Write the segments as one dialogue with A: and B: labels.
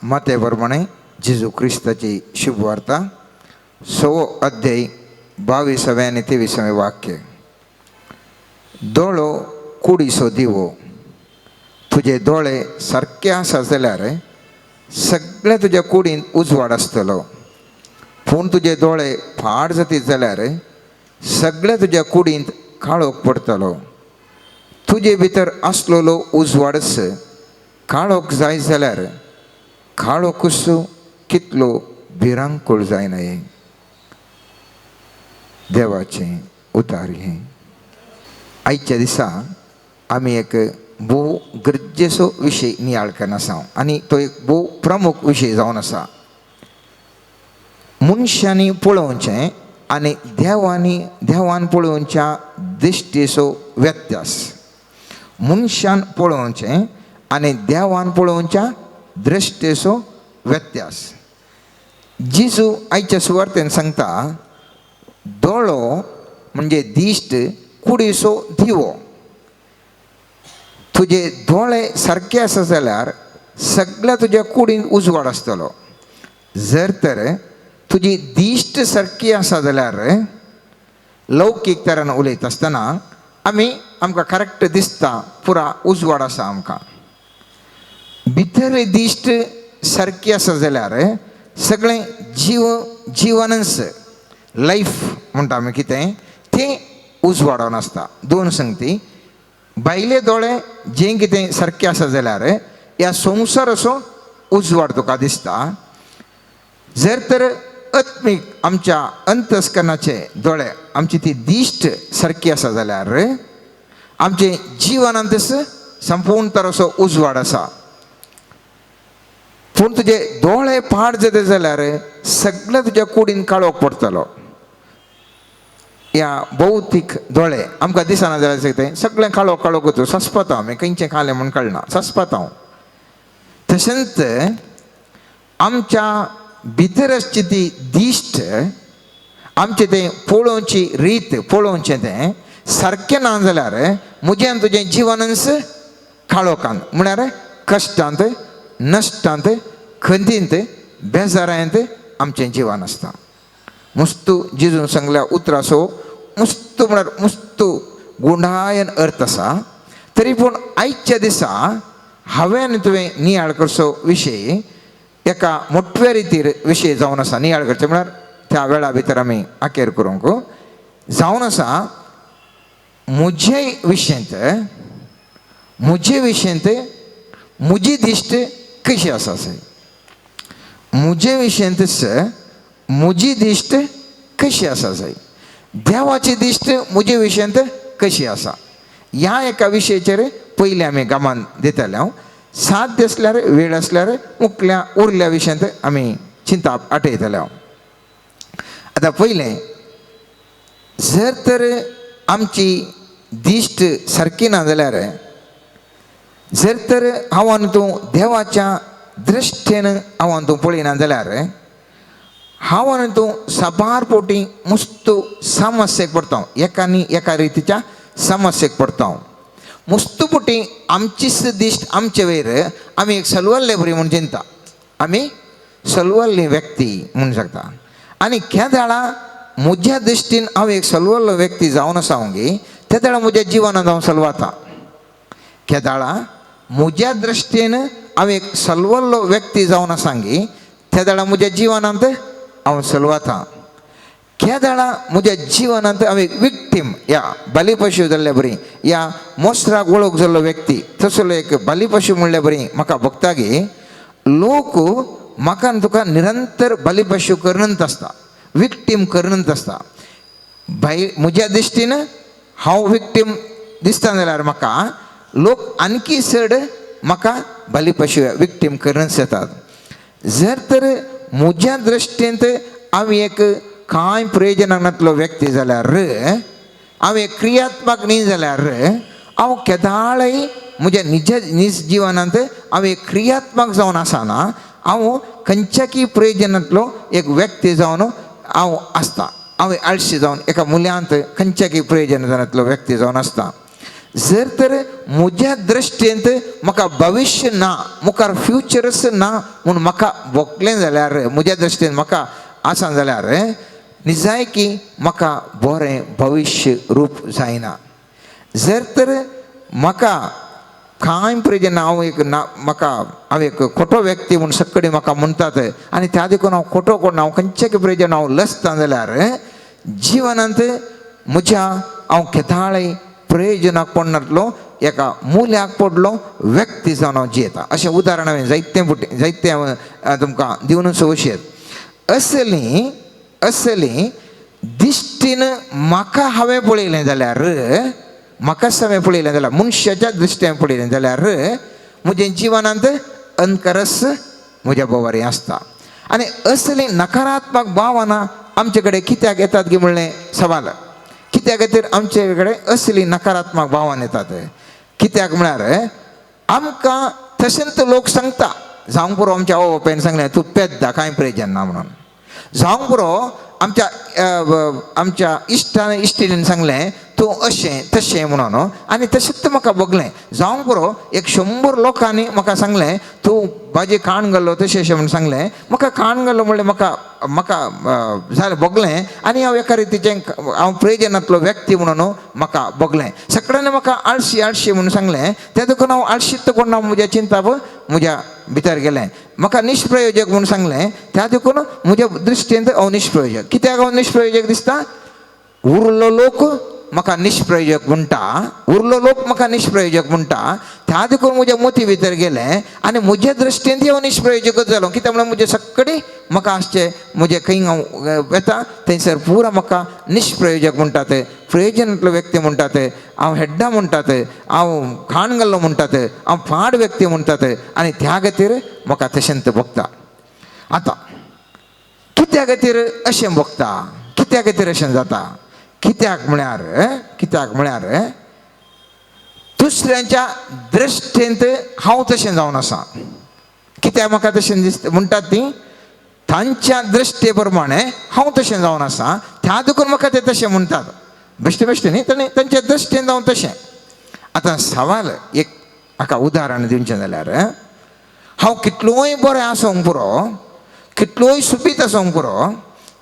A: माते प्रमाणे जेजू क्रिस्ताची शुभवार्ता 6वो अध्याय 22वें आनी 23वें वाक्य. दोळो कुडीचो दिवो, तुजे दोळे सारके आसा जाल्यार सगळ्या तुज्या कुडींत उजवाड आसतलो, पूण तुजे दोळे फाड जातीत जाल्यार सगळ्या तुज्या कुडींत काळोख पडटलो. तुजे भितर आसलेलो उजवाडच काळोख जाय जाल्यार काळोखूच कितलो भिरांकूळ जायना. देवाचें उतार हें. आयच्या दिसा आमी एक भोव गरजेचो विशय नियाळ करून आसा आनी तो एक भोव प्रमुख विशय जावन आसा. मनशांनी पळोवचें आनी देवांनी देवान पळोवच्या दृश्टीचो व्यत्यास. मनशान पळोवचें आनी देवान पळोवच्या दृश्टीचो व्यत्यास. जेजू आयच्या सुवार्तेन सांगता, दोळो म्हणजे दिश्ट कुडीचो दिवो. तुजे दोळे सारके आसा जाल्यार सगळ्या तुज्या कुडींत उजवाड आसतलो. जर तर तुजी दिश्ट सारकी आसा जाल्यार, लौकीक तरान उलयता आसतना आमी आमकां करेक्ट दिसता, पुरा उजवाड आसा आमकां. भितर दिश्ट सारकी आसा जाल्यार सगळें जिवनच लायफ म्हणटा आमी कितें तें उजवाडोन आसता. दोन संगती, भायले दोळे जें कितें सारकें आसा जाल्यार ह्या संवसाराचो उजवाड तुका दिसता. जर तर आत्मीक आमच्या अंतस्करणाचे दोळे, आमची ती दिश्ट सारकी आसा जाल्यार आमचे जिवनांतच संपूर्ण तराचो उजवाड आसा. पूण तुजे दोळे पाड जाता जाल्यार सगळें तुज्या कुडीन काळोख पडटलो. ह्या भौतीक दोळे आमकां दिसना जाल्यार कितें सगळें काळोख काळोख वता, सस्पता आमी खंयचें खालें म्हूण कळना, सस्पता हांव. तशेंच आमच्या भितर आसची ती दिश्ट, आमचें तें पळोवची रीत, पळोवचें तें सारकें ना जाल्यार म्हजें आनी तुजें जिवनच काळोखान, म्हळ्यार कश्टांत, नश्टांत, खंतींत, बेजारांत आमचें जिवन आसता. मुस्तू जेजून सांगल्या उतराचो मुस्तू म्हळ्यार मुस्तू गुंडायन अर्थ आसा. तरी पूण आयच्या दिसा हांवें आनी तुवें नियाळ करचो विशय एका मोठ्या रितीर विशय जावन आसा. नियाळ करचें म्हळ्यार त्या वेळा भितर आमी आखेर करूंक जावन आसा. म्हजे विशयंत, म्हजे विशयंत म्हजी दिश्ट कशी आसा, म्हजे विशयंतच म्हजी दिश्ट कशी आसा जाय, देवाची दिश्ट म्हजे विशयंत कशी आसा, ह्या एका विशयाचेर पयलीं आमी गमान दितले. हांव साध्य आसल्यार, वेळ आसल्यार मुखल्या उरल्या विशयांत आमी चिंताप आटयतले. हांव आतां पयलें, जर तर आमची दिश्ट सारकी ना जाल्यार, जर तर हांव आनी तूं देवाच्या दृश्टेन हांव आनी तूं पळयना जाल्यार हांव आनी तूं साबार पोटी मुस्तू समस्येक पडटा, एका आनी एका रितीच्या समस्येक पडटा. मुस्तू पोटी आमचीच दिश्ट आमचे वयर आमी एक सलवल्ले बरी म्हूण चिंता, आमी सलवल्ली व्यक्ती म्हणून शकता. आनी केदाळा म्हज्या दृश्टीन हांव एक सलवल्लो व्यक्ती जावन आसा गे, त्या वेळार म्हज्या जिवनांत हांव सलवाता. केदाळा म्हज्या दृश्टीन हांव एक सलवल्लो व्यक्ती जावन आसा गे, त्या वेळार म्हज्या जिवनांत हांव सलवाता. केदाळा म्हज्या जिवनांत हांव एक विक्टीम, ह्या बलिपशू जाल्ल्या बरी, ह्या मोस्त्राक वळख जाल्लो व्यक्ती, तसलो एक बलिपशू म्हणल्या बरी म्हाका भोगता गे. लोक म्हाका आनी तुका निरंतर बलिपशू करूनच आसता, विक्टीम करूनच आसता. भायर म्हज्या दृश्टीन हांव विक्टीम दिसता जाल्यार म्हाका लोक आणखी चड म्हाका बलिपशू विक्टीम करूनच येतात. जर तर म्हज्या दृश्टींत हांव एक कांय प्रयोजनांतलो व्यक्ती जाल्यार, हांव एक क्रियात्मक न्ही जाल्यार, हांव केदाळय म्हज्या निज निज जिवनांत हांव एक क्रियात्मक जावन आसना, हांव खंयच्याकी प्रयोजनांतलो एक व्यक्ती जावन हांव आसता. हांव आळशी जावन एका मुल्यांत खंयच्याकी प्रयोजनांतलो व्यक्ती जावन आसता. जर तर म्हज्या दृश्टींत म्हाका भविश्य ना, मुखार फ्युचरच ना म्हूण म्हाका भोगलें जाल्यार, म्हज्या दृश्टीन म्हाका आसा जाल्यार निजाय की म्हाका बरें भविश्य रूप जायना. जर तर म्हाका कांय प्रयोजन, हांव एक ना, म्हाका हांव एक खोटो व्यक्ती म्हूण सगळे म्हाका म्हणटात आनी त्या देखून हांव खोटो कोण, हांव खंयचे प्रयोजन हांव लसता जाल्यार जिवनांत म्हज्या हांव केदाळय प्रयोजनाक पडनातलो, एका मुल्याक पडलो व्यक्ती जावन हांव जियेता. अशें उदाहरण हांवें जायते फुटी जायते हांव तुमकां दिवनूच वशेत. असली असली दिश्टीन म्हाका हांवें पळयलें जाल्यार, म्हाकाच हांवें पळयलें जाल्यार, मनशाच्या दृश्टीन पळयलें जाल्यार म्हजें जिवनांत अंतरस म्हज्या बोवारी आसता. आनी असली नकारात्मक भावना आमचे कडेन कित्याक येतात गी म्हणलें सवाल. कित्या खातीर आमचे कडेन असली नकारात्मक भावना येतात? कित्याक म्हळ्यार आमकां तशेंच लोक सांगता, जावंक पुरो आमच्या आवय बापायन सांगलें तूं पेद्दा कांय प्रयोजन ना म्हणून, जावंक पुरो आमच्या आमच्या इश्टान इश्टिणीन सांगलें तूं अशें तशें म्हणून, आनी तशेंच म्हाका भोगलें. जावंक पुरो एक 100 लोकांनी म्हाका सांगलें तूं भाजी खाण घालो तशें अशें म्हणून सांगलें, म्हाका खाण घालो म्हणलें म्हाका म्हाका जालें भोगलें आनी हांव एका रितीचें हांव प्रयोजनांतलो व्यक्ती म्हणून म्हाका भोगलें. सगळ्यांनी म्हाका आळशी आळशी म्हणून सांगलें, त्या देखून हांव आळशीत कोण हांव म्हज्या चिंताप म्हज्या भितर गेलें. म्हाका निष्प्रयोजक म्हणून सांगलें, त्या देखून म्हज्या दृश्टीन हांव निष्प्रयोजक. कित्याक हांव निष्प्रयोजक दिसता? उरलो लोक म्हाका निष्प्रयोजक म्हणटा, उरलो लोक म्हाका निष्प्रयोजक म्हणटा, त्या देखून म्हज्या मोती भितर गेलें आनी म्हज्या दृश्टीन हांव निष्प्रयोजकच जालो. कित्याक म्हणल्यार म्हजे सगळे म्हाका आसचे म्हजे खंय हांव वेता थंयसर पुरा म्हाका निष्प्रयोजक म्हणटात, प्रयोजनांतलो व्यक्ती म्हणटात, हांव हेड्डा म्हणटात, हांव खाण घाल्लो म्हणटात, हांव फाड व्यक्ती म्हणटात आनी त्या खातीर म्हाका तशेंच भोगता. आतां कित्या खातीर अशें भोगता? कित्या खातीर अशें जाता? कित्याक म्हळ्यार, कित्याक म्हळ्यार दुसऱ्यांच्या दृश्टींत हांव तशें जावन आसा. कित्याक म्हाका तशें दिसता म्हणटात ती तांच्या दृश्टे प्रमाणे हांव तशें जावन आसा, त्या देखून म्हाका ते तशें म्हणटात. बेश्टे बेश्टे न्ही, ताणें तांच्या दृश्टीन जावन तशें. आतां सवाल एक हाका उदाहरण दिवचें जाल्यार, हांव कितलोय बरें आसूंक पुरो, कितलोय सुपीत आसूंक पुरो,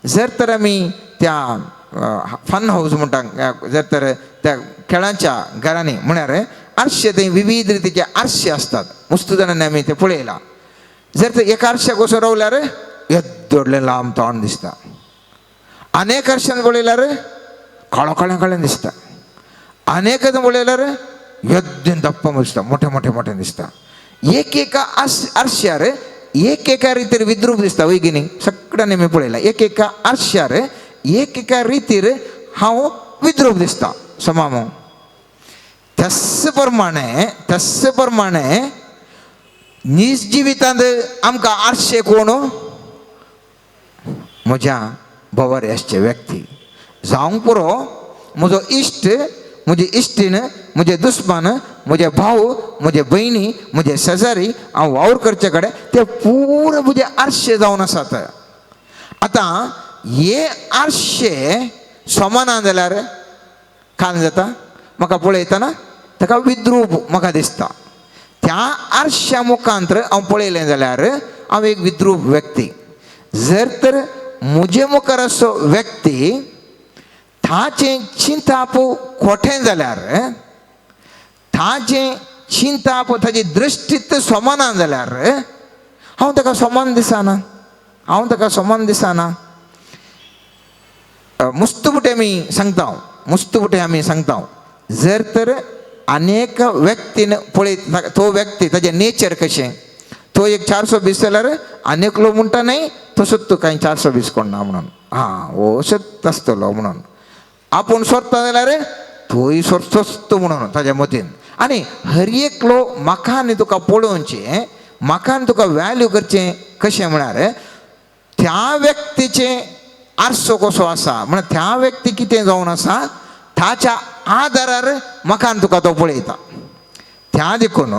A: जर तर आमी त्या फन हावज म्हणटा, जर तर त्या खेळाच्या घरांनी म्हळ्यार आरशे, थंय विविध रितीचे आरशे आसतात, मुस्त जाणांनी आमी ते पळयला. जर तर एका आरशाक वचून रावल्यार येद्दें व्हडलें लांब तोंड दिसता, आनी एक आरशान पळयल्यार काळो काळें काळें दिसता, आनी एकदां पळयल्यार येद्दें दप्प दिसता, मोठें मोठें मोठें दिसता. एक एका आरशार एक एका रितीर विद्रूप दिसता, वय की न्ही? सगळ्यांनी आमी पळयला, एक एका आरशार एक एका रितीर हांव विद्रूप दिसता. समामो तस प्रमाणे, तस प्रमाणे नीज जिवितांत आमकां आरशे कोण? म्हज्या भोवर आसचे व्यक्ती जावंक पुरो, म्हजो इश्ट, म्हजी इश्टीण, म्हजे दुस्मान, म्हजे भाव, म्हजे भयणी, म्हजे शेजारी, हांव वावर करचे कडेन ते पुरो म्हजे आरशे जावन आसात. आतां हे आरशे समान जाल्यार कान जाता, म्हाका पळयतना ताका विद्रूप म्हाका दिसता. त्या आरश्या मुखांत हांव पळयलें जाल्यार हांव एक विद्रूप व्यक्ती. जर तर म्हजे मुखार असो व्यक्ती ताचें चिंताप खोटें जाल्यार, ताचें चिंताप ताची दृश्टीत समान जाल्यार हांव ताका समान दिसना, हांव ताका समान दिसना. मुस्त फुडें आमी सांगता, मुस्त फुडें आमी सांगता, जर तर अनेक व्यक्तीन पळयत तो व्यक्ती ताजें नेचर कशें, तो एक 420 जाल्यार आनी एकलो म्हणटा न्हय तसोच तूं कांय 420 कोण ना म्हणून, आं हो सत्य आसतलो म्हणून, आपूण सोदता जाल्यार तोय सोदतोच म्हणून ताज्या मतीन. आनी हर एकलो म्हाका आनी तुका पळोवचें, म्हाका आनी तुका वॅल्यू करचें कशें म्हळ्यार त्या व्यक्तीचें आरसो कसो आसा, म्हळ्यार त्या व्यक्ती कितें जावन आसा ताच्या आदारार म्हाका आनी तुका तो पळयता. त्या देखून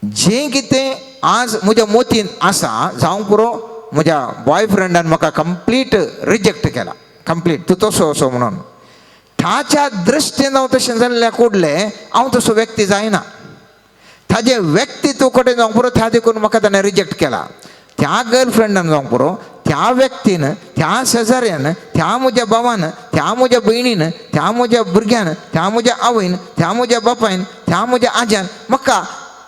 A: जें कितें आज म्हज्या मोतीन आसा, जावंक पुरो म्हज्या बॉयफ्रेंडान म्हाका कंप्लीट रिजेक्ट केला, कंप्लीट तूं तसो असो म्हणून, ताच्या दृश्टीन हांव तशें जाल्ल्या कोडलें हांव तसो व्यक्ती जायना. ताजें व्यक्तित्व कडेन जावंक पुरो, त्या देखून म्हाका ताणें रिजेक्ट केला. त्या गर्लफ्रेंडान जावंक पुरो, त्या व्यक्तीन, त्या शेजाऱ्यान, त्या म्हज्या भावान, त्या म्हज्या भयणीन, त्या म्हज्या भुरग्यान, त्या म्हज्या आवयन, त्या म्हज्या बापायन, त्या म्हज्या आज्यान, म्हाका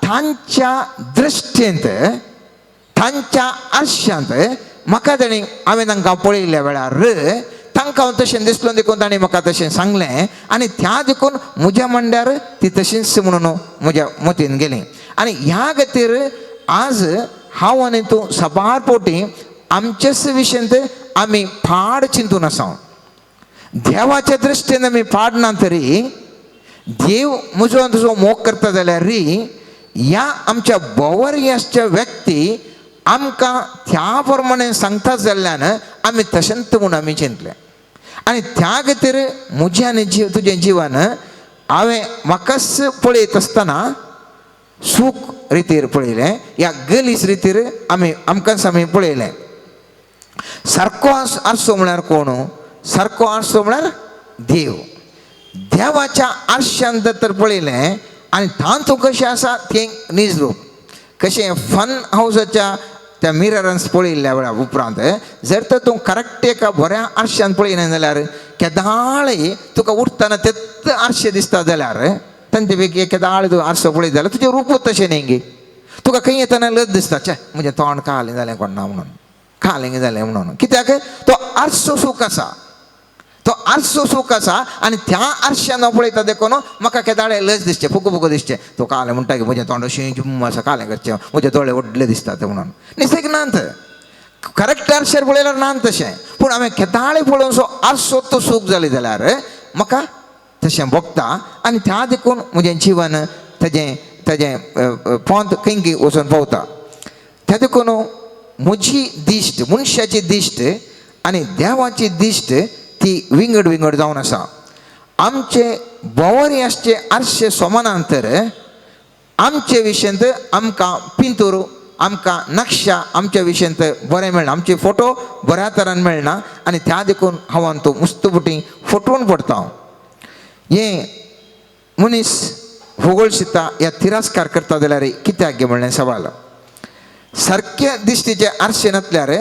A: तांच्या दृश्टींत, तांच्या आरशांत म्हाका ताणें, हांवें तांकां पळयल्ल्या वेळार तांकां हांव तशें दिसलो देखून ताणें म्हाका तशें सांगलें आनी त्या देखून म्हज्या म्हणल्यार ती तशींच म्हणून म्हज्या मतीन गेली. आनी ह्या खातीर आज हांव आनी तूं साबार पोटी आमचेच विशयंत आमी पाड चिंतून आसा. देवाच्या दृश्टीन आमी पाडना तरी देव म्हजो आनी तुजो मोग करता जाल्यार ह्या आमच्या भोंवरी आसच्या व्यक्ती आमकां त्या प्रमाणे सांगता जाल्ल्यान आमी तशेंच म्हूण आमी चिंतलें. आनी त्या खातीर म्हजें आनी जीव तुजें जिवन हांवें म्हाकाच पळयत आसतना सूख रितीर पळयलें, ह्या गलीस रितीर आमी आमकांच आमी पळयलें. सारको आरसो म्हळ्यार कोण? सारको आरसो म्हळ्यार देव. देवाच्या आरशान तर पळयलें आनी तातूंत कशें आसा तें नीज रूप. कशें फन हावसाच्या त्या मिररान पळयल्ल्या वेळा उपरांत जर तर तूं करेक्ट एका बऱ्या आरशान पळयना जाल्यार केदाळे तुका उठतना तेच आरशे दिसता जाल्यार तांचे पैकी केदाळे तूं आरसो पळयत जाल्यार तुजें रूपूच तशें न्ही गे. तुका खंय येतना लज दिसता, छे म्हजें तोंड कालें जालें कोण ना म्हणून, कालें जालें म्हणून. कित्याक तो आरसो सूख आसा, तो आरसो सूख आसा आनी त्या आरशान हांव पळयता देखून म्हाका केदाळे लज दिसचें, फुकू फुकू दिसचें. तो कालें म्हणटा की म्हजें तोंड अशें जुम्म आसा, कालें करचें, म्हजे दोळे व्हडले दिसतात म्हणून. निसर्ग नात करेक्ट आरशार पळयल्यार ना तशें, पूण हांवें केदाळे पळोवन सो आरसो तो सूख जाली जाल्यार म्हाका तशें भोगता आनी त्या देखून म्हजें जिवन ताजें ताजें पोंत खंय खंय वचून पावता. त्या देखून म्हजी दिश्ट, मनशाची दिश्ट आनी देवाची दिश्ट ती विंगड विंगड जावन आसा. आमचे भोंवरी आसचे आरशे समानांतर आमचे विशयंत आमकां पिंतूर, आमकां नक्षा आमच्या विशयंत बरें मेळना, आमचे फोटो बऱ्या तरान मेळना आनी त्या देखून हांव तो मुस्तपुटी फटोवन पडटा. हें मनीस भूगोल शिता या तिरस्कार करता जाल्यार कित्याक गे म्हणलें सवाल. सारक्या दिश्टीचे आरशे नासल्यार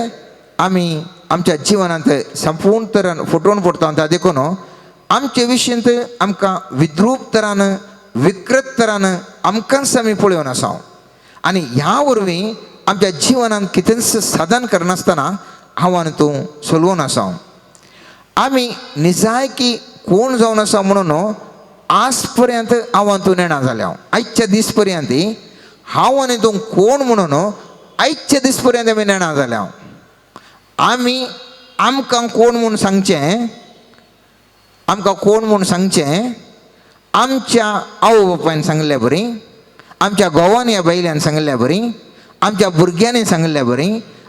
A: आमी आमच्या जिवनांत संपूर्ण तरान फटोवन पडटा. त्या देखून आमचे विशयंत आमकां विद्रूप तरान, विकृत तरान आमकांच आमी पळोवन आसा आनी ह्या वरवीं आमच्या जिवनांत कितेंच साधन करनासतना हांव आनी तूं चलोवन आसा. आमी निजायकी कोण जावन आसा म्हणून आज पर्यंत हांव आनी तूं नेणा जाल्या. आयच्या दीस पर्यंत हांव आनी तूं कोण म्हणून आयच्या दीस पर्यंत आमी नेणा जाल्या. आमी आमकां कोण म्हूण सांगचें, आमकां कोण म्हूण सांगचें आमच्या आवय बापायन सांगिल्ल्या बरी, आमच्या घोवान या बायल्यान सांगिल्ल्या बरी, आमच्या भुरग्यांनी सांगिल्ल्या बरी,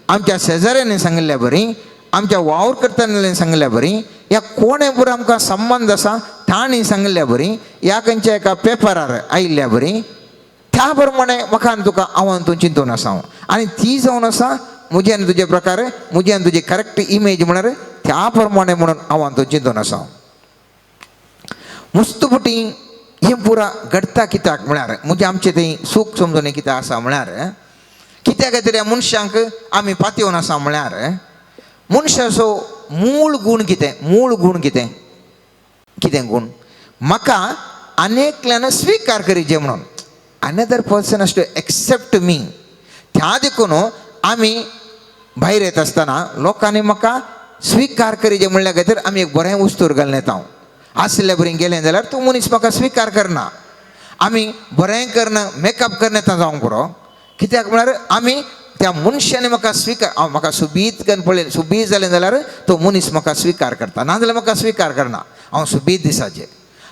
A: आमच्या शेजाऱ्यांनी सांगिल्ल्या बरी, आमच्या वावर करतल्यांनी सांगिल्ल्या बरी, ह्या कोणे बरो आमकां संबंद आसा तांणी सांगिल्ल्या बरी, ह्या खंयच्या एका पेपरार आयिल्ल्या बरी, त्या प्रमाणे म्हाका आनी तुका हांव आनी तूं चिंतून आसा. आनी ती जावन आसा म्हजी आनी तुजे प्रकार, म्हजी आनी तुजी करेक्ट इमेज म्हळ्यार त्या प्रमाणे म्हणून हांव आनी तूं चिंतून आसा. मुस्तपुटी हें पुरा घडटा कित्याक म्हळ्यार म्हजें आमचें थंय सूख समजून कित्याक आसा म्हळ्यार कित्याक खातीर ह्या मनशांक आमी पातयेवन आसा म्हळ्यार मनशाचो मूळ गूण कितें, मूळ गूण कितें, कितें गूण म्हाका अनेकल्यान स्विकार करीचे म्हणून. Another person has to accept me. त्या देखून आमी भायर येता आसतना लोकांनी म्हाका स्विकार करीचे म्हणल्या खातीर आमी एक बरें वस्तूर घालून येता. आसल्या बरी गेलें जाल्यार तूं मनीस म्हाका स्विकार करना. आमी बरें करना, मेकअप करना येता जावंक पुरो. कित्याक म्हळ्यार आमी त्या मनशांनी म्हाका स्विकार, हांव म्हाका सुबीत करून पळयलें, सुबीत जालें जाल्यार तो मनीस म्हाका स्विकार करता, नाजाल्यार म्हाका स्विकार करना. हांव सुबीत दिसाचें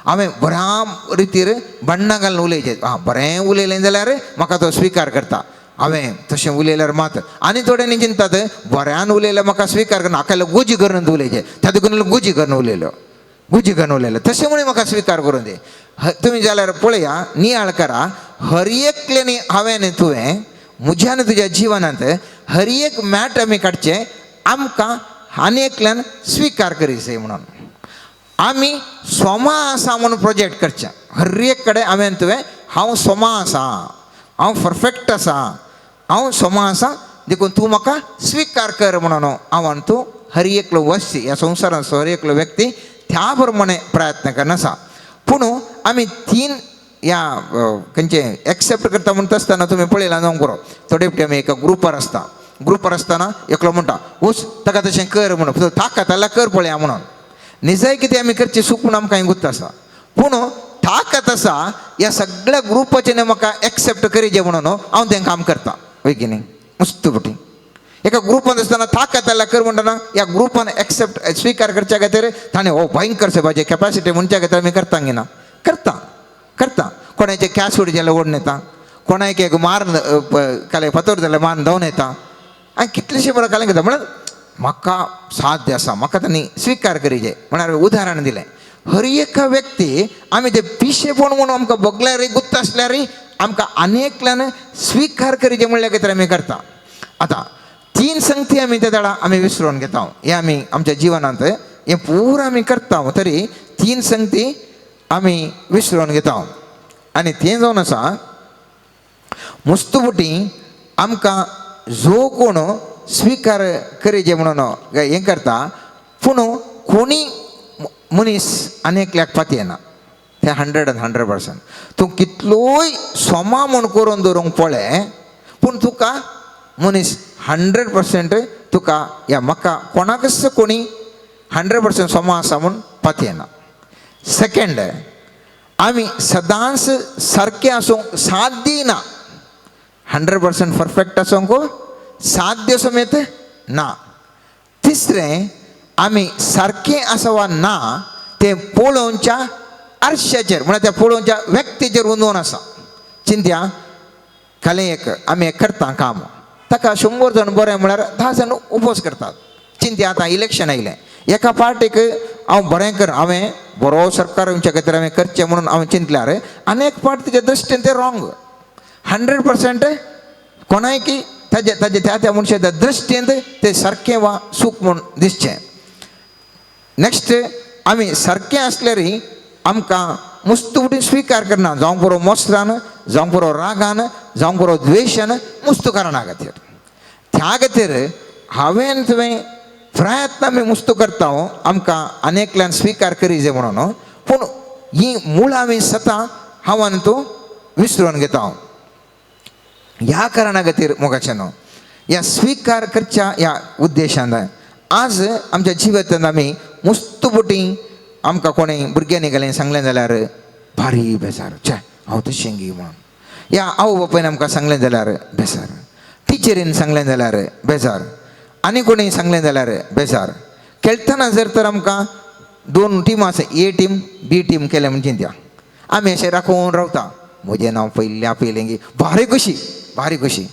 A: हांवें बऱ्या रितीर बण्णां घालून उलयचें, आं बरें उलयलें जाल्यार म्हाका तो स्विकार करता. हांवें तशें उलयल्यार मात आनी थोड्यांनी चिंतात बऱ्यान उलयल्यार म्हाका स्विकार करना, हाका गुजी करून उलयचें, त्या देखून गुजी करून उलयलो, गुजी करून उलयलो, तशें म्हणून म्हाका स्विकार करून दी. तुमी जाल्यार पळया, नियाळ करा, हर एकल्यानी हांवें आनी तुवें म्हज्या आनी तुज्या जिवनांत हर एक मॅट आमी काडचें, आमकां आनी एकल्यान स्विकार करीत म्हणून. आमी सोमा आसा म्हणून प्रोजेक्ट करचें. हर एक कडेन हांवें तुवें हांव सोमा आसा, हांव परफेक्ट आसा, हांव सोमा आसा, देखून तूं म्हाका स्विकार कर म्हणून हांव आनी तूं हर एकलो वस्ती ह्या संवसारांत हर एकलो व्यक्ती त्या प्रमाणे प्रयत्न करना आसा. पूण आमी तीन ह्या खंयचे एक्सेप्ट करता म्हणटा आसतना तुमी पळयलां जावंक पुरो, थोडे फावटी आमी एका ग्रुपार आसता, ग्रुपार आसतना एकलो म्हणटा वच ताका तशें कर म्हणून, ताका जाल्यार कर पळया म्हणून. निजाय कितें आमी करचें चूक म्हूण आमकां गुत्त आसा, पूण ताकत आसा ह्या सगळ्या ग्रुपाचें म्हाका एक्सेप्ट करीजे म्हणून हांव तें काम करता, वय की न्ही. मस्त पटी एका ग्रुपान आसतना ताकत जाल्यार कर म्हणटना ह्या ग्रुपान एक्सेप्ट स्विकार करच्या खातीर ताणें हो भयंकर सायबाची कॅपॅसिटी म्हणच्या खातीर आमी करता ना, करता करता. कोणाचे कॅश उडी जाल्यार ओडून येता, कोणाक एक मारून काले फातोर जाल्यार मारून धांवन येता, आनी कितलेशे बरें कालें करता. म्हणल्यार म्हाका साध्य आसा, म्हाका तांणी स्विकार करीजे. म्हळ्यार उदाहरण दिलें, हर एका व्यक्ती आमी ते पिशेपण म्हणून आमकां भोगल्यार गुत्त आसल्यार आमकां आनी एकल्यान स्विकार करीजे म्हणल्यार खातीर आमी करता. आतां तीन संगती आमी त्या वेळा आमी विसरून घेता, हें आमी आमच्या जिवनांत हें पुरा आमी करता, तरी तीन संगती आमी विसरून घेता. आनी तें जावन आसा मुस्तुबुटी आमकां जो कोण स्विकार करीजे म्हणून हें करता, पूण कोणी मनीस आनी एकल्याक पातयेना, तें 100%. तूं कितलोय सोमा म्हूण करून दवरूंक पळय, पूण तुका मनीस 100% तुका ह्या म्हाका कोणाकच कोणी 100% सोमा आसा म्हूण पातयेना. सेकेंड, आमी सदांच सारकें आसूंक साध्य ना, 100% परफेक्ट आसूंक साध्य समेत ना. तिसरें, आमी सारकें आसा वा ना तें पळोवच्या आरशाचेर म्हळ्यार त्या पळोवच्या व्यक्तीचेर उंदोवन आसा. चिंत्या खाली एक आमी एक करता काम, ताका 100 जाण बरें म्हळ्यार 10 जाण उपोस करतात. चिंत्या आतां इलेक्शन आयलें, एका पार्टीक हांव बरें कर, हांवें बरो सरकार येवच्या खातीर हांवें करचें म्हणून हांवें चिंतल्यार आनी एक पार्टीच्या दृश्टीन तें रॉंग. 100% कोणाय की ताजे ताजे त्या त्या मनशाच्या दृश्टीन तें सारकें वा चूक म्हूण दिसचें. नेक्स्ट, आमी सारकें आसल्यार आमकां मुस्त फुडें स्विकार करना, जावं पुरो मोसरान, जावं पुरो रागान, जावं पुरो द्वेशान, मुस्त कारणा खातीर. त्या खातीर हांवें तुवें प्रयत्न आमी मुस्त करता आमकां आनी एकल्यान स्विकार करीजे म्हणून, पूण ही मुळावी सतां हांव आनी तूं विसरून घेता. ह्या कारणा खातीर मोगाचें न्हू ह्या स्विकार करच्या ह्या उद्देशान आज आमच्या जिवितांत आमी मुस्त बोटी आमकां कोणें भुरग्यांनी गेलें सांगलें जाल्यार भारी बेजार, छे हांव तशें गी म्हणून, ह्या आवय बापायन आमकां सांगलें जाल्यार बेजार, टिचरीन सांगलें जाल्यार बेजार, आनी कोणीय सांगलें जाल्यार बेजार. खेळटना जर तर आमकां 2 टिमां आसा, ए टीम बी टीम केलें म्हण चिंत्या, आमी अशें राखून रावता, म्हजें नांव पयलें आपयलें गी भारी खुशी भारी खुशी.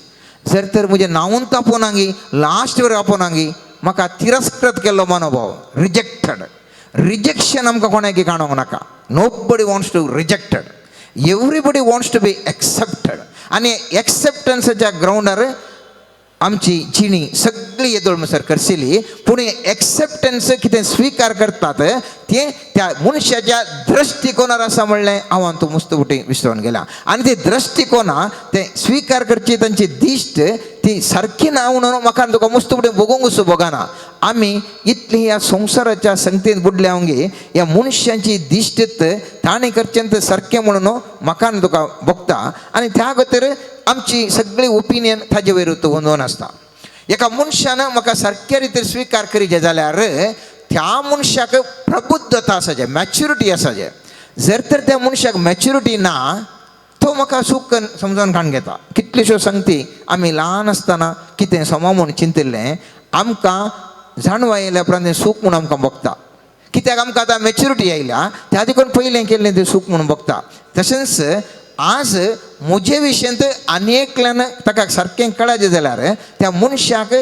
A: जर तर म्हजें नांवूच आपोवना गी, लास्ट वर आपोवना गी, म्हाका तिरस्कृत केल्लो मनोभाव, रिजेक्टेड. रिजेक्शन आमकां कोणाक काणूंक नाका. Nobody wants to rejected, everybody wants to be accepted. आनी एक्सेप्टन्साच्या ग्रावंडार आमची जिणी सगळी येदोळ म्हणसर करशिली. पूण एक्सेप्टन्स कितें स्विकार करतात तें त्या मनशाच्या दृश्टिकोनार आसा म्हणलें हांव तूं मुस्त फुटी विसरून गेला. आनी ते दृश्टिकोना ते स्विकार करची तांची दिश्ट ती सारकी ना म्हणून म्हाका तुका मुस्त फुडें भोगोवंक भोगना. आमी इतली ह्या संवसाराच्या संगतीन बुडल्या गे ह्या मनशांची दिश्ट ताणें करचें तें सारकें म्हणून म्हाका तुका भोगता. आनी त्या खातीर आमची सगळी ओपिनियन ताजे वयर वंदोवन आसता. एका मनशान म्हाका सारक्या रितीन स्विकार करीचे जाल्यार त्या मनशाक प्रबुद्धता आसाचे, मॅच्युरिटी आसाचे. जर तर त्या मनशाक मॅच्युरिटी ना तो म्हाका सूख समजून काडून घेता. कितल्योश्यो संगती आमी ल्हान आसतना कितें समा म्हूण चिंतिल्लें आमकां जाणवा येयल्या उपरांत तें सूख म्हूण आमकां भोगता. कित्याक आमकां आतां मॅच्युरिटी आयल्या त्या देखून पयलें केल्लें तें सूख म्हूण भोगता. तशेंच आज म्हजे विशयांत आनी एकल्यान ताका सारकें कळाचें जाल्यार त्या मनशाक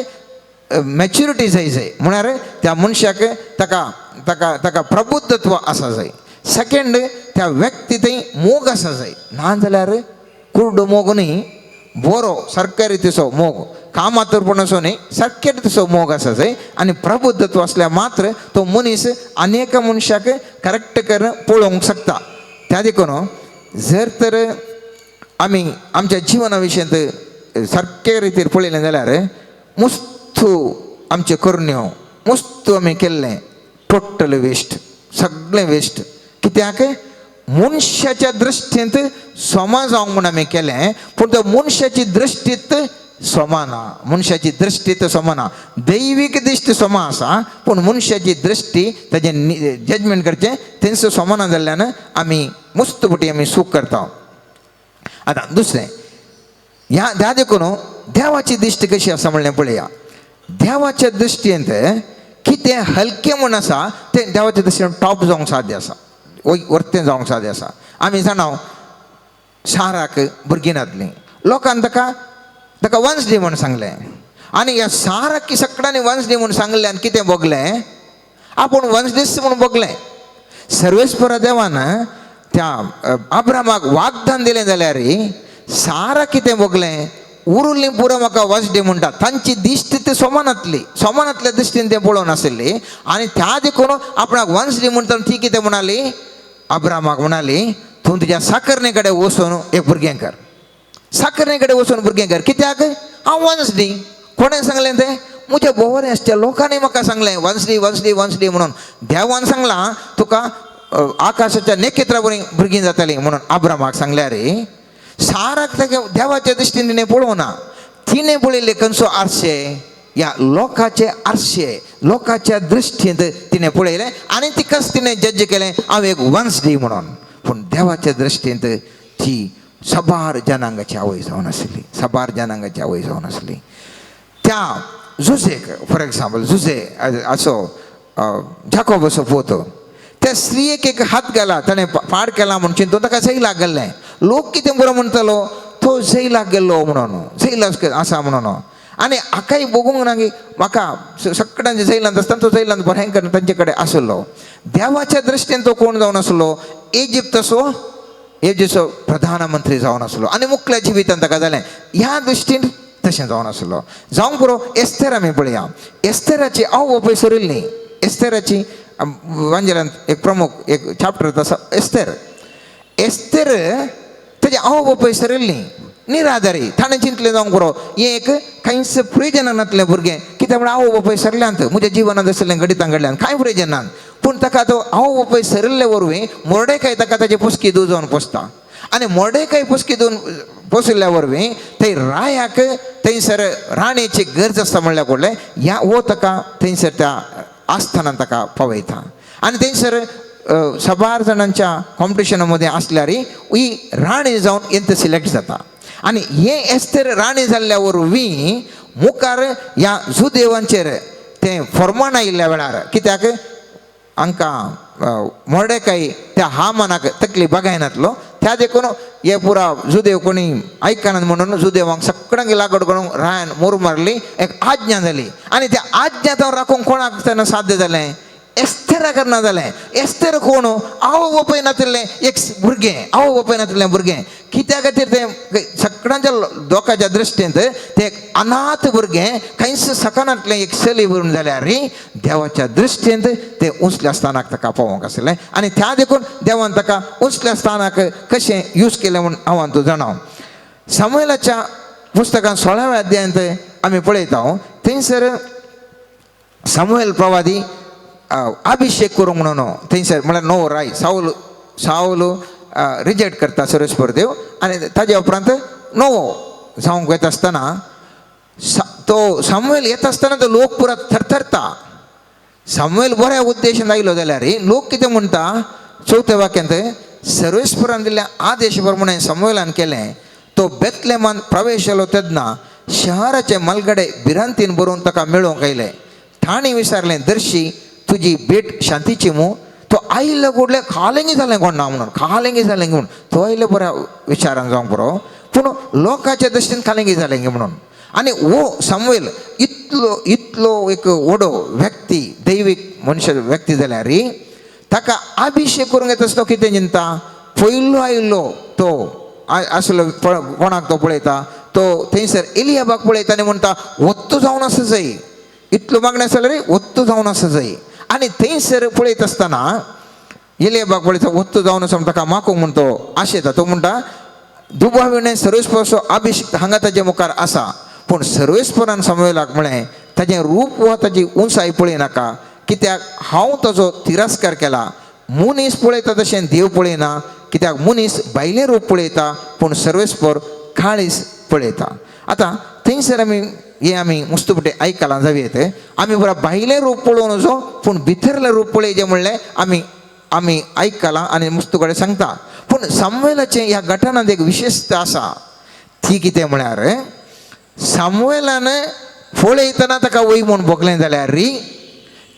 A: मॅच्युरिटी जाय जाय, म्हळ्यार त्या मनशाक ताका ताका ताका प्रबुद्धत्व आसा जाय. सेकेंड, त्या व्यक्ती थंय मोग आसा जाय, ना जाल्यार कुर्डो मोग न्ही, बरो सारक्या रितीचो मोग. कामातुरपण असो न्ही, सारकें तसो मोग आसा जाय. आनी प्रबुद्धत्व आसल्यार मात्र तो मनीस अनेक मनशाक करेक्ट करून पळोवंक शकता. त्या देखून जर तर आमी आमच्या जिवना विशयांत सारके रितीर पळयलें जाल्यार मुस्तू आमच्यो करण्यो, मुस्तू आमी केल्लें टोटल वेस्ट, सगळें वेस्ट. कित्याक मनशाच्या दृश्टींत समा जावंक म्हूण आमी केलें, पूण तो मनशाची दृश्टीत समा ना, मनशाची दृश्टी समा ना. दैवीक दृश्टी समा आसा, पूण मनशाची दृश्टी ताजें जजमेंट करचें तेंचो समा ना जाल्ल्यान आमी मुस्त फुटी आमी सूख करता. आतां दुसरें ह्या ध्या देखून देवाची दृश्टी कशी आसा म्हणलें पळया. देवाच्या दृश्टींत कितें हलकें म्हूण आसा तें देवाच्या दृश्टीन टॉप जावंक साध्य आसा, वर्तें जावंक साध्य आसा. आमी जाणा साराक भुरगीं नातलीं, लोकान ताका ताका वंश दी म्हूण सांगलें आनी ह्या साराक सगळ्यांनी वंश दी म्हूण सांगलें आनी कितें भोगलें, आपूण वंश दीस म्हूण भोगलें. सर्वेस्परा देवान त्या अब्रामाक वागदान दिलें जाल्यार सारा कितें भोगलें, उरुल्ली पुरो म्हाका वंश दी म्हणटा. तांची दिश्ट ती सोमानातली, सोमानातल्या दृश्टीन तें पळोवन आशिल्ली आनी त्या देखून आपणाक वंश दी म्हणटा ती कितें म्हणाली, अब्रामाक म्हणाली तूं तुज्या साकरणे कडेन वचून एक भुरगें कर, साकरणे कडेन वचून भुरगें कर. कित्याक हांव वंश दी. कोणें सांगलें तें, म्हज्या भोंवरे आसच्या लोकांनी म्हाका सांगलें वंश दी, वंश दी, वंश दी म्हणून. देवान सांगलां तुका आकाशाच्या नखेत्रा बरी भुरगीं जातालीं म्हणून अब्रामाक सांगल्यार साराक ताका देवाच्या दृश्टीन तिणें पळोवना, तिणें पळयलें खंयचो आरशे, ह्या लोकाचे आरशे, लोकाच्या दृश्टींत तिणें पळयलें आनी तिकाच तिणें जज केलें हांव एक वंश दी म्हणून. पूण देवाच्या दृश्टींत ती साबार जनांगाची आवय जावन आसली, साबार जनांगाची आवय जावन आसली. त्या जुझेक फॉर एग्जाम्पल जुझे असो जाकोब असो पोत त्या स्त्रियेक एक हात घाला, ताणें पाड केला म्हूण चिंतून ताका जैलाक गेल्लें. लोक कितें बरो म्हणटलो तो जैलाक गेल्लो म्हणून, जैलाक आसा म्हणून. आनी हाकाय बघूंक ना की म्हाका सगळ्यांच्या जैलांत आसतना तो जैलांत भयंकर तांचे कडेन आसलो. देवाच्या दृश्टीन तो कोण जावन आसलो, इजिप्ताचो इजिप्तचो प्रधानमंत्री जावन आसलो आनी मुखल्या जिवितान ताका जालें. ह्या दृश्टीन तशें जावन आसलो. जावंक पुरो एस्तेर आमी पळया. एस्तेराची आवय बापूय सरिल्ली. एस्तेराची वांजेलांत एक प्रमुख एक चॅप्टर आसा एस्तेर. एस्तेर ताजी आवय बापूय सरिल्ली निराधारी. ताणें चिंतलें जावंक पुरो हें एक कांयच प्रयोजन नासलें भुरगें, कित्याक म्हळ्यार आवय बापूय सरल्यांत म्हज्या जिवनांत आसलें घडितां घडल्यान कांय प्रयोजन ना. पूण ताका तो आवय बापूय सरिल्ले वरवीं मोर्डेकाय ताका ताची पोसकी दूद जावन पोसता आनी मोर्डेकाय पोसकी दूद पोशिल्ल्या वरवीं थंय रायाक थंयसर राणयेची गरज आसता म्हणल्यार कडलें ह्या हो ताका थंयसर त्या आस्थानान ताका पावयता आनी थंयसर साबार जाणांच्या कॉम्पिटिशना मदें आसल्यार ही राणी जावन येंत सिलेक्ट जाता. आनी हे एस्तेर राणी जाल्ल्या वरवीं मुखार ह्या जुदेवांचेर तें फॉर्मान आयिल्ल्या वेळार कित्याक हांकां मोर्डेकाय त्या हामानाक तकली बगायनातलो, त्या देखून हे पुरा जुदेव कोणी आयकनात म्हणून जुदेवांक सगळ्यांक लागड करून रायान मोर मारली, एक आज्ञा जाली. आनी त्या आज्ञा तो राखूंक कोणाक तेन्ना साध्य जालें, एस्तेरा करना जालें. एस्तेर कोण, आवय बापूय नातिल्लें एक भुरगें, आवय बापूय नातिल्लें भुरगें. कित्या खातीर तें सगळ्यांच्या लोकांच्या दृश्टींत तें एक अनाथ भुरगें, कांयच सकानांतलें एक चली भरून जाल्यार देवाच्या दृश्टींत तें उंचल्या स्थानाक ताका पावोवंक आसलें आनी त्या देखून देवान ताका उंचल्या स्थानाक कशें यूज केलें म्हूण हांव तूं जाणा. सामुएलाच्या पुस्तकांत 16व्या अध्यायांत आमी पळयता थंयसर सामुएल प्रवादी अभिषेक करूंक म्हणून थंयसर म्हळ्यार नवो राय सावल, सावल रिजेक्ट करता सर्वेस्पर देव आनी ताज्या उपरांत नवो जावंक वता आसतना तो सामुएल येता आसतना तो लोक पुरा थरथरता. सामुएल बऱ्या उद्देशान आयलो जाल्यार लोक कितें म्हणटा, चवथ्या वाक्यांत सर्वेस्परान दिल्ल्या आदेश प्रमाणे सामुएलान केलें. तो बेतलेमान प्रवेश जालो तेन्ना शहराचे मलगडे भिरांतीन बरोवन ताका मेळोवंक आयले. तांणी विचारलें, दर्शी तुजी भेट शांतीची मू. तो आयिल्लो कुडले खालेंगी जालें कोण ना म्हणून, खालेंगी जालें म्हणून तो आयिल्लो बऱ्या विचारान जावंक पुरो, पूण लोकांच्या दृश्टीन खालेंगी जालें म्हणून. आनी हो सामुएल इतलो इतलो एक व्हडो व्यक्ती, दैवीक मनशाचो व्यक्ती जाल्यार ताका अभिषेक करूंक येता आसलो कितें चिंता, पयलो आयिल्लो तो आसलो कोणाक तो पळयता तो थंयसर एलियाबाक पळयता आनी म्हणटा वत्तो जावन आसा जाय, इतलो मागणें आसा जाल्यार वत्तो जावन आसा जाय. आनी थंयसर पळयत आसतना एलियाबाक पळयता वत्तो जावन आसा ताका मागूंक म्हूण तो आशेता. तो म्हणटा दुबाविणे सर्वेस्पराचो अभिषेक हांगा ताजे मुखार आसा, पूण सर्वेस्परान सामुएलाक म्हळें ताजें रूप वा ताजी उंचाय पळयनाका, कित्याक हांव ताजो तिरस्कार केला. मनीस पळयता तशें देव पळयना, कित्याक मनीस भायलें रूप पळयता पूण सर्वेस्पर काळीज पळयता. आतां थंयसर आमी हें आमी मुस्तुपटे आयकलां जावं येता, आमी बरो भायलें रूप पळोवन वचो पूण भितरलें रूप पळयचें म्हणलें आमी आमी आयकलां आनी मुस्तू कडेन सांगता. पूण सामुएलाचें ह्या गठनांत एक विशेशता आसा, ती कितें म्हळ्यार सामुएलान पळयतना ताका वय म्हूण भोगलें जाल्यार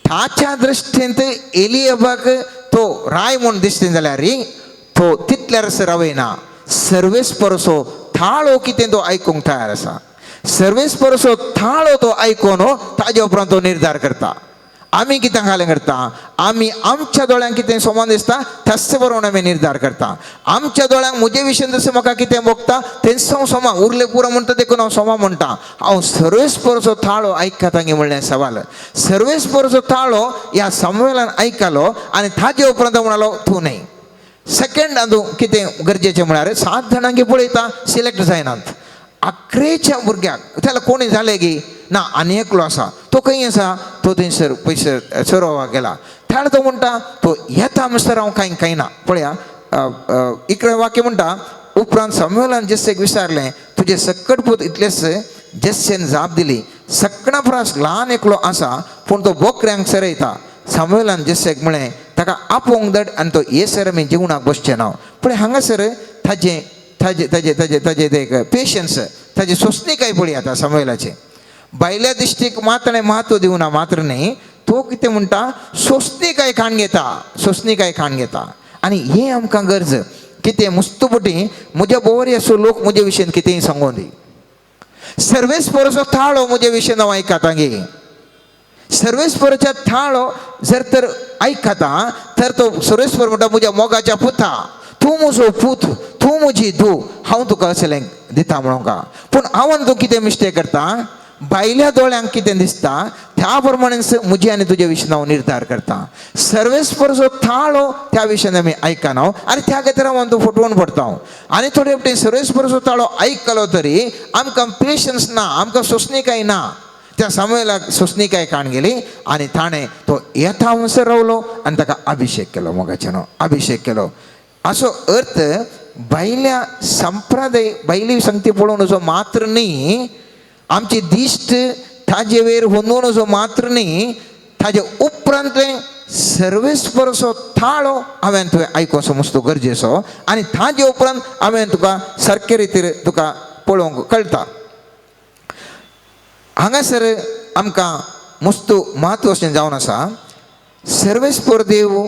A: ताच्या दृश्टींत एलियाबाक तो राय म्हूण दिसलें जाल्यार तो तितल्यार रावयना, सर्वेस्परसो थाळो कितें तो आयकूंक तयार आसा. सर्वेस्परसो थाळो तो आयकून ताजे उपरांत तो निर्धार करता. आमी कितें घालें करता, आमी आमच्या दोळ्यांक कितें समान दिसता तशें बरोवन आमी निर्धार करता. आमच्या दोळ्यांक म्हजे विशयन जशें म्हाका कितें भोगता तेंच हांव सोमा उरले पुरो म्हणटा देखून हांव सोमा म्हणटा. हांव सर्वेस्परचो थाळो आयकता गे म्हणलें सवाल. सर्वेस्परचो थाळो ह्या सामुएलान आयकलो आनी ताजे उपरांत म्हणालो तूं न्हय. सेकंड अंदू कितें गरजेचें म्हळ्यार 7 जाणांक पळयता सिलेक्ट जायनात. आकरेच्या भुरग्याक त्याला कोणी जालें गी ना आनी एकलो आसा तो खंय आसा, तो थंयसर पयसर चरोवाक गेला. त्याला तो म्हणटा तो येता म्हणसर हांव कांय कांय ना. पळया 11 वाक्य म्हणटा उपरांत सामुएलान जेस्सेक विचारलें तुजें सक्कड पूत इतलेच. जेस्सेन जाप दिली सकणा परस ल्हान एकलो आसा पूण तो बोकऱ्यांक चरयता. सामुएलान जेस्सेक म्हळें ताका आपोवंक धाड आनी तो येसर आमी जेवणाक बसचें ना. पळय हांगासर ताजें ताजे ताजे ताजे ताजे ते एक पेशन्स ताजी सोंसणीकाय पळय आतां सामुएलाचें. भायल्या दिश्टीक मात म्हत्व दिवना मात्र न्ही, तो कितें म्हणटा सोंसणीकाय खाण घेता, सोंसणीकाय खाण घेता. आनी हें आमकां गरज कितें मुस्तुपटी म्हज्या बोवरी असो लोक म्हजे विशयन कितेंय सांगूं दी, सर्वेस्पराचो थाळो म्हजे विशयन हांव आयकता गे. सर्वेस्पराच्या थाळो जर तर आयकता तर तो सर्वेस्पर म्हणटा म्हज्या मोगाच्या पुता, तूं म्हजो पूत, तूं म्हजी धूव, हांव तुका असलें दिता म्हणूंक. पूण हांव आनी तूं कितें मिस्टेक करता, भायल्या दोळ्यांक कितें दिसता त्या प्रमाणे म्हजे आनी तुजे विशीं हांव निर्धार करता. सर्वेस्पराचो थाळो त्या विशयान आमी आयकना आनी त्या खातीर हांव तूं फटोवन पडटा. आनी थोडे फावटी सर्वेस्पराचो थाळो आयकलो तरी आमकां पेशन्स ना, आमकां सोंसणीकाय ना. त्या सामुएलाक सोंसणीकाय काण गेली आनी ताणें तो येता म्हणसर रावलो आनी ताका अभिषेक केलो, मोगाच्यानो अभिषेक केलो. असो अर्थ भायल्या संप्रदाय भायली संगती पळोवन जो मात्र न्ही, आमची दिश्ट ताजे वेर होंदून जो मात्र न्ही, ताजे उपरांतलें सर्वेस्पराचो थाळो हांवें तुवें आयकोसो मस्तो गरजेचो आनी ताजे उपरांत हांवें तुका सारके रितीर तुका पळोवंक कळटा. हांगासर आमकां मस्तू म्हत्व अशें जावन आसा. सर्वेस्पर देव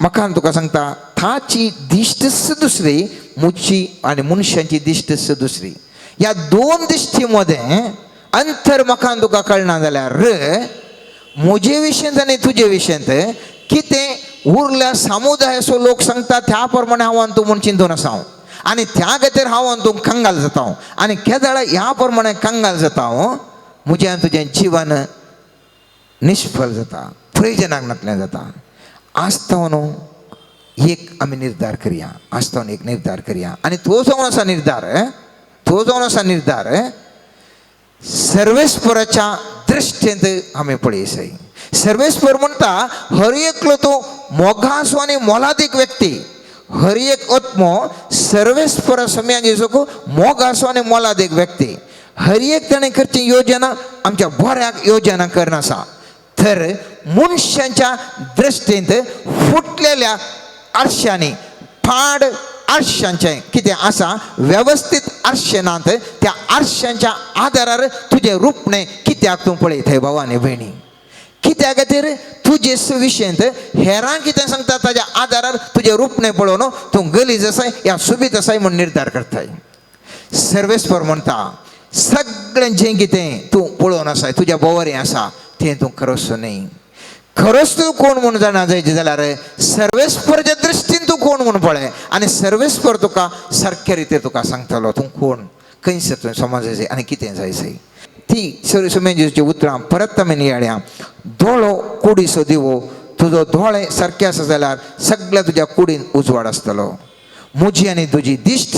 A: म्हाका तुका सांगता ताची दिश्टच दुसरी, म्हजी आनी मनशांची दिश्टच दुसरी. ह्या दोन दिश्टी मदें अंतर म्हाका तुका कळना जाल्यार म्हजे विशयंत आनी तुजे विशयंत कितें उरल्या समुदायाचो लोक सांगता त्या प्रमाणे हांव आनी तूं म्हूण चिंतून आसा हांव आनी त्या खातीर हांव आनी तूं कंगाल जाता हांव आनी केदळा ह्या प्रमाणे कंगाल जाता हांव म्हजें आनी तुजें जिवन निश्फल जाता, प्रयोजनाक नातलें जाता. आसता न्हू एक आमी निर्धार करया, आसता एक निर्धार करया आनी तो जावन आसा निर्धार, तो जावन आसा निर्धार सर्वेस्पराच्या दृश्टींत आमी पळयसय. सर्वेस्पर म्हणटा हर एकलो तो मोगासो आनी मोलादीक व्यक्ती, हर एक आत्मो सर्वेस्परा सम्यान जेजूक मोगासो आनी मोलादीक व्यक्ती. हर एक ताणें करची योजना आमच्या बऱ्याक योजना करना आसा. तर मनशांच्या दृश्टींत फुटलेल्या आरशांनी पाड आरशांचें कितें आसा वेवस्थीत आरशे नात, त्या आरशांच्या आदारार तुजें रुपणें कित्याक तूं पळयताय भाव आनी भयणी? कित्या खातीर तुजे विशयंत हेरां कितें सांगता ताज्या आदारार तुजें रुपणें पळोवन तूं गलीज आसाय या सुबीत आसाय म्हूण निर्धार करताय. सर्वेस्पर म्हणटा सगळें जें कितें तूं पळोवन आसाय तुज्या बोवरें आसा तें तूं खरोच न्हय. खरोच तूं कोण म्हूण जाणा जायचें जाल्यार सर्वेस्परच्या दृश्टीन तूं कोण म्हूण पळय आनी सर्वेस्पर तुका सारके रितीर तुका सांगतलो तूं कोण. खंयसर तुवें समज जाय आनी कितें जाय जाय. ती सुमेंजीची उतरां परत आमी नियाळया. दोळो कुडीचो दिवो, तुजो दोळे सारके आसा जाल्यार सगळ्या तुज्या कुडीन उजवाड आसतलो. म्हजी आनी तुजी दिश्ट,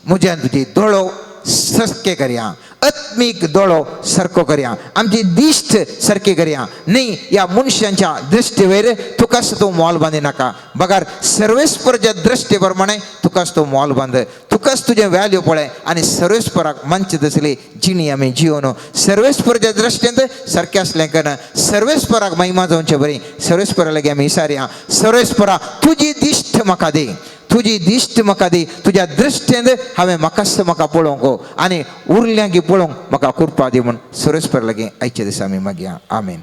A: म्हजी आनी तुजी दोळो सारके करया, आत्मीक दोळो सारको करया, आमची दिश्ट सारकी करया. न्ही ह्या मनशांच्या दृश्टीवयर तुकाच तूं मोल बांदी नाका, बगर सर्वेस्पराच्या दृश्टी प्रमाणे तुकाच तूं मोल बांद, तुकाच तुजें व्हॅल्यू पळय आनी सर्वेस्पराक मानचे तसली जिणी आमी जिवन सर्वेस्पराच्या दृश्टींत सारकें आसलें कारण सर्वेस्पराक महिमा जावचे बरी सर्वेस्परा लागीं आमी विचारया, सर्वेस्परा तुजी दिश्ट म्हाका दी, तुजी दिश्ट म्हाका दी, तुज्या दृश्टीन हांवें म्हाकाच म्हाका पळोवंक आनी उरल्या की पळोवंक म्हाका कृपा दी म्हूण सर्वेस्परा लागीं आयच्या दिसा आमी मागया. आमेन.